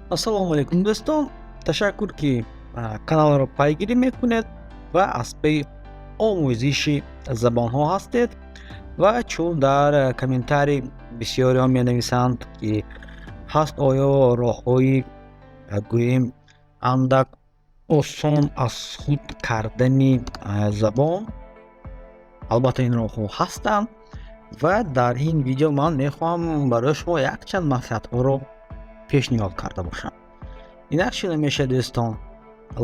Ассалому алайкум, дӯстон. Ташаккур, ки каналро пайгирӣ мекунед ва аз паи омӯзиши забонҳо ҳастед. Ва чун дар комментарий бисёриҳо менависанд, ки ҳаст оё роҳҳои, гӯем, андак осон аз худ кардани забон, албатта ин роҳҳо ҳастанд ва дар ин видео ман мехоҳам барои шумо якчанд маслиҳатҳоро пешниҳод карда бошам. Инак шуна мешавад, дӯстон,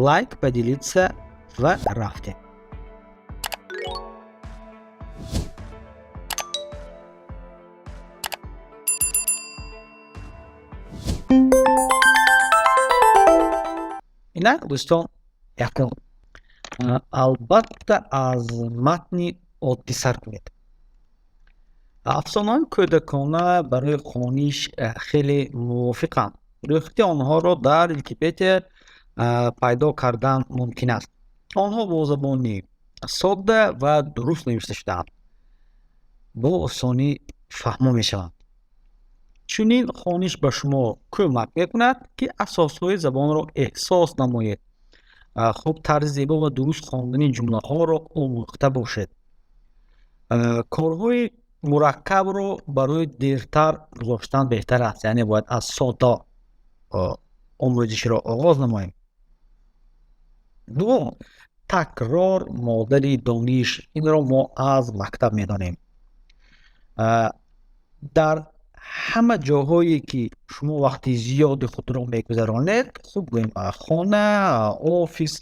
лайк, поделиться ва рафтем. Инак, дӯстон, якум, албатта аз матни оддӣ сар кунед. Афсонаҳои кӯдакона барои хониш хеле мувофиқанд. Рӯйхати онҳоро дар Википедия пайдо кардан мумкин аст. Онҳо бо забони содда ва дуруст навишта шудаанд, бо осонӣ фаҳмо мешаванд. Чунин хониш ба шумо кӯмак мекунад, ки асосҳои забонро эҳсос намоед, хуб тарзи зебо ва дуруст хондани ҷумлаҳоро омӯхта бошед. Корҳои мураккабро барои дертар гузоштан беҳтар аст, яъне бояд аз содда омӯзишро оғоз намоем. Дуввум, такрор модари дониш. Инро мо аз мактаб медонем. Дар ҳама ҷоҳое ки шумо вақти зиёди худро мегузаронед, хуб, гӯем, хона, офис,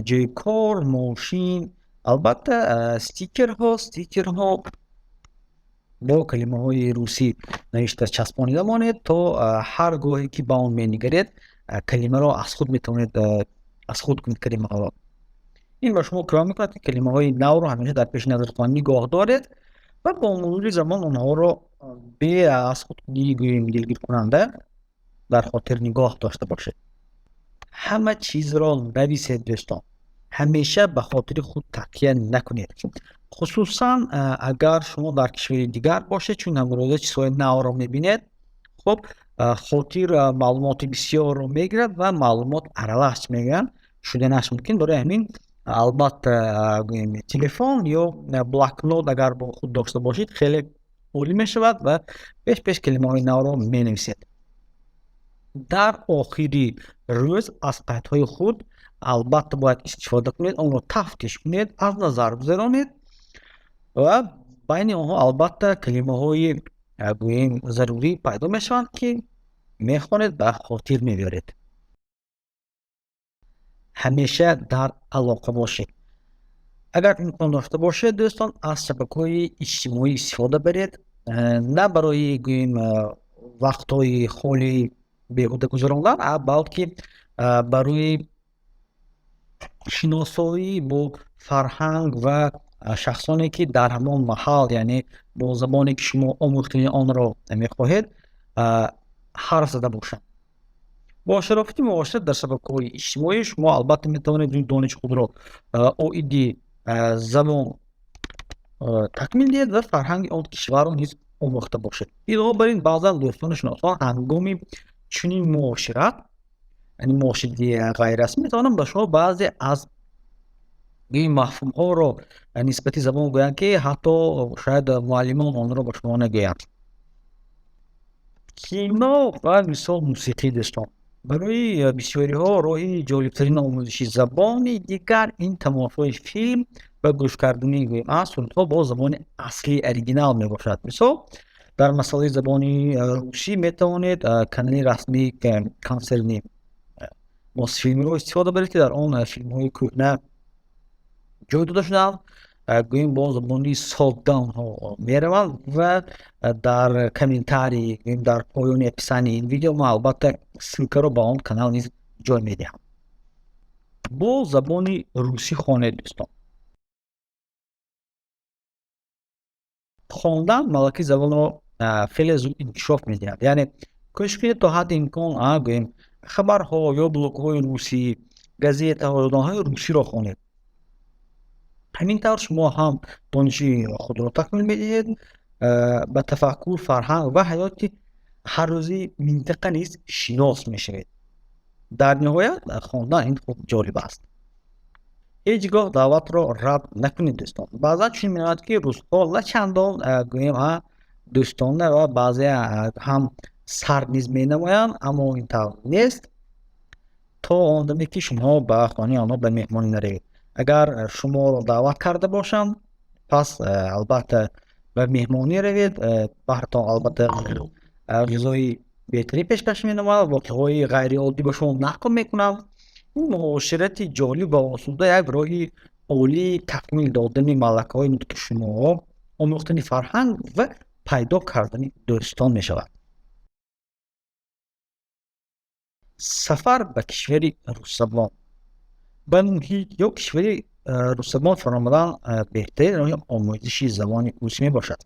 ҷои кор, мошин, албатта стикерҳо бо калимаҳои русӣ навишта часпонида монед, то ҳар гоҳе ки ба он менигаред, калимаро аз худ метавонед аз худ кунед калимаҳоро. Ин ба шумо кӯмак мекунад, ки калимаҳои навро ҳамеша дар пеши назаратон нигоҳ доред ва бо мурури замон онҳоро бе аз худкунӣ, гӯем, дилгиркунанда дар хотир нигоҳ дошта бошед. Ҳама чизро нависед, дӯстон. Ҳамеша ба хотири худ такя накунед, хусусан агар шумо дар кишвари дигар бошед, чун ҳамрӯза чизҳои навро мебинед. Хуб, хотир маълумоти бисёрро мегирад ва маълумот аралаш мегӯянд шуданаш мумкин. Барои ҳамин, албатта, гӯем, телефон ё блокнот агар бо худ дошта бошед, хеле олӣ мешавад ва пеш пеш калимаҳои навро менависед. Дар охири рӯз аз қайдҳои худ албатта бояд истифода кунед, онро тафтиш кунед, аз назар гузаронед ва байни онҳо албатта калимаҳои, гӯем, зарурӣ пайдо мешаванд, ки мехонед, ба хотир мебиёред. Ҳамеша дар алоқа бошед. Агар имкон дошта бошед, дӯстон, аз шабакаҳои иҷтимоӣ истифода баред, на барои, гӯем, вақтҳои холи беҳуда гузарондан, балки барои шиносоӣ бо фарҳанг ва шахсоне, ки дар ҳамон маҳал, яъне бо забоне, ки шумо омӯхтани онро мехоҳед, ҳарф зада бошанд. Бо шарофати муошират дар шабакаҳои иҷтимоӣ шумо албатта метавонед дониши худро оиди забон такмил диҳед ва фарҳанги он кишварро низ омӯхта бошед. Илова бар ин, баъзан дӯстону шиносон ҳангоми чунин муошират, яъне муоширати ғайрирасмӣ, метавонанд ба шумо баъзе аз ин мафҳумҳоро нисбати забон гӯянд, ки ҳатто шояд муаллимон онро ба шумо нагӯянд. Кино ва мисол мусиқӣ, дӯстон, барои бисёриҳо роҳи ҷолибтарин омӯзиши забони дигар ин тамошои филм ва гӯш кардани, гӯем, сурудҳо бо забони аслии оригинал мебошад. Мисол, дар масъалаи забони русӣ метавонед канали расмии консерни Мосфилмро истифода баред, ки дар он филмҳои кӯҳна ҷой дода шудаанд, гӯем, бо забони содда онҳо мераванд. Ва дар комментарий, гӯем, дар поёни описании ин видео ман албатта ссылкаро ба он канал низ ҷой медиҳам. Бо забони русӣ хонед, дӯстон. Хондан малакаи забонро хеле зуд инкишоф медиҳад, яъне кӯшиш кунед то ҳадди имкон, гӯем, хабарҳо ё блогҳои русӣ, газетаҳо, рӯзномаҳои русиро хонед. Ҳамин тавр шумо ҳам дониши худро такмил медиҳед, ба тафаккур, фарҳанг ва ҳаёти ҳаррӯзии минтақа низ шинос мешавед. Дар ниҳоят, хондан ин хуб ҷолиб аст. Ҳеҷ гоҳ даъватро рад накунед, дӯстон. Баъзан чунин менамояд, ки русҳо на чандон, гӯем, дӯстона ва баъзе ҳам сард низ менамоянд, аммо ин тавр нест, то он даме ки шумо ба хонаи онҳо ба меҳмонӣ наравед. Агар шуморо даъват карда бошанд, пас албатта ба меҳмонӣ равед. Баҳртон албатта ғизои беҳтарин пешкаш менамояд, воқеаҳои ғайриоддӣ ба шумо нақл мекунанд. Ин муоширати ҷолиб ва осуда як роҳи олии такмил додани малакаҳои нутқи шумо, омӯхтани фарҳанг ва пайдо кардани дӯстон мешавад. Сафар ба кишвари русзабон. Ба муҳит ё кишвари русзабон фаромадан беҳтарин роҳи омӯзиши забони русӣ мебошад.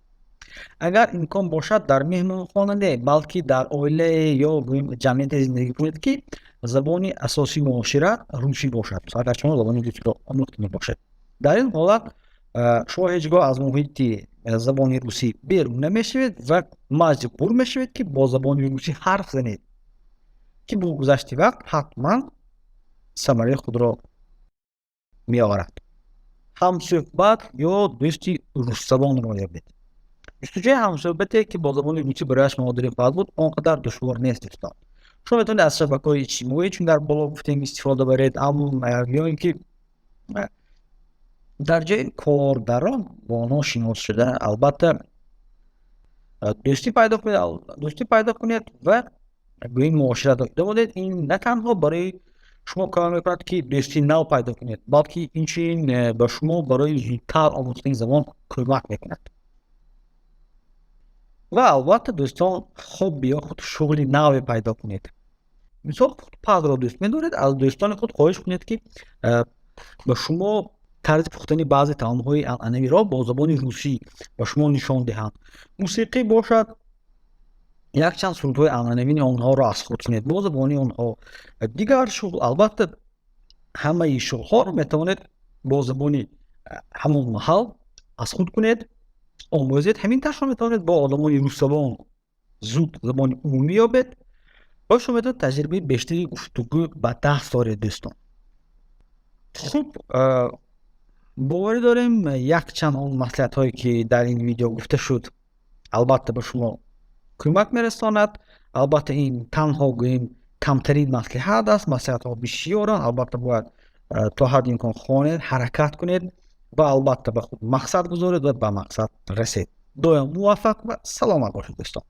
Агар имкон бошад, дар меҳмонхона не, балки дар оилае ё ҷамъияте зиндагӣ кунед, ки забони асосии муошират русӣ бошад. Агар шумо забони русиро омӯхта мебошед, дар ин ҳолат шумо ҳеҷ гоҳ аз муҳити забони русӣ берун намешавед ва маҷбур мешавед, ки бо забони русӣ ҳарф занед, ки бо гузашти вақт ҳатман самараи худро меоварад. Ҳамсӯҳбат ё дӯсти русзабонро ёбед. Ҷустуҷӯи ҳамсӯҳбате, ки бо забони русӣ барояш модарӣ хоҳад буд, он қадар душвор нест, дӯстон. Шумо метавонед аз шабакаҳои иҷтимоӣ, чун дар боло гуфтем, истифода баред, ё ин ки дар ҷои кор, дар роҳ бо онҳо шинос шуда, албатта дӯстӣ пайдо кунед ва гӯем муоширатро идома диҳед. Ин на танҳо барои шумо кӯмак мекунад, ки дӯстии нав пайдо кунед, балки инчунин ба шумо барои зудтар омӯхтани забон кӯмак мекунад. Ва албатта, дӯстон, хобби ё худ шуғли наве пайдо кунед. Мисол, пухтупазро дӯст медоред, аз дӯстони худ хоҳиш кунед, ки ба шумо тарзи пухтани баъзе таомҳои анъанавиро бо забони русӣ ба шумо нишон диҳанд. Мусиқӣ бошад, якчанд сурудҳои анъанавии онҳоро аз худ кунед бо забони онҳо. Дигар шуғл, албатта, ҳамаи шуғлҳоро метавонед бо забони ҳамон маҳал аз худ кунед, омӯзед. Ҳамин тавр шумо метавонед бо одамони русзабон зуд забони умумӣ ёбед ва шумо метавонед таҷрибаи бештари гуфтугӯ ба даст оред, дӯстон. Хуб, боварӣ дорем, якчанд он маслиҳатҳое, ки дар ин видео гуфта шуд, албатта ба шумо кӯмак мерасонад. Албатта, ин танҳо, гӯем, камтарин маслиҳат аст, маслиҳатҳо бисёранд. Албатта, бояд то ҳадди имкон хонед, ҳаракат кунед ва албатта ба худ мақсад гузоред ва ба мақсад расед. Доим муваффақ ва саломат бошед, дӯстон.